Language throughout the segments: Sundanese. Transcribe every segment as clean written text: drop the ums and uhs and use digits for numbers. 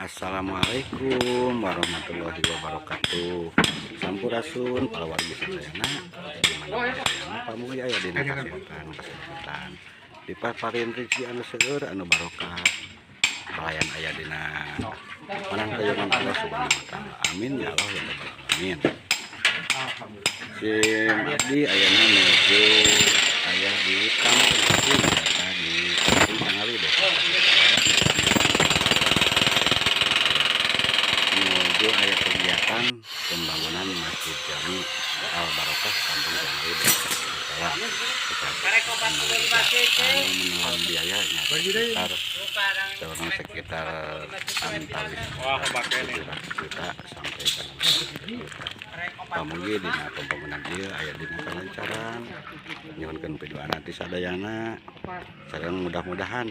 Assalamualaikum warahmatullahi wabarakatuh. Sampurasun para wargi sadayana, di mana pamugi aya dina kasehatan kaselamatan, dipaparin rezeki anu seueur anu barokah, kalayan aya dina panangtayungan Allah Subhanahu wa Taala. Amin ya Allah ya Rabbal alamin. Sim abdi ayana nuju aya di kampung eta di Kampung Sangali, Desa menuju aya kegiatan pembangunan Masjid Jami Al Barokah Kampung Sangali, Desa Kecamatan anu menelan biayanya sekitar sekitar antawis 700 juta sampai 800 juta. Pamugi dina pembangunan ieu aya dina kalancaran. Nyuhunkeun piduana ti sadayana sareng mudah-mudahan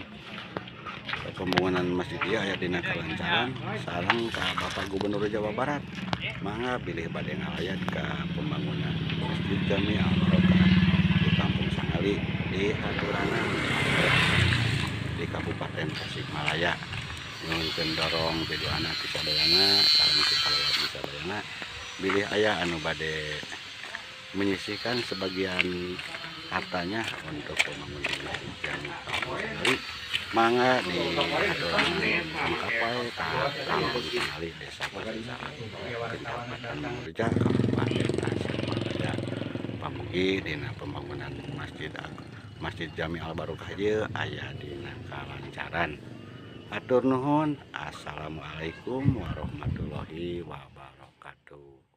pembangunan masjid ieu aya dina kalancaran. Sareng ka Bapak Gubernur Jawa Barat, mangga bilih bade ngalayat ka pembangunan Masjid Jami Al Barokah di Kampung Sangali di Haturangan di Kabupaten Tasikmalaya. Nyuhunkeun dorong piduana ti sadayana sareng ti kalawargi sadayana, bilih aya anu bade menyisihkan sebagian hartanya untuk pembangunan Masjid Jami Al Sangali, mangga di haturangan dongkap wae ka Kampung Sangali, Desa Pasirsalak, Kecamatan Mangureja, Kabupaten Tasikmalaya. Pamugi dina pembangunan Masjid Jami Al Barokah ieu aya dina kalancaran. Hatur nuhun. Assalamualaikum warahmatullahi wabarakatuh.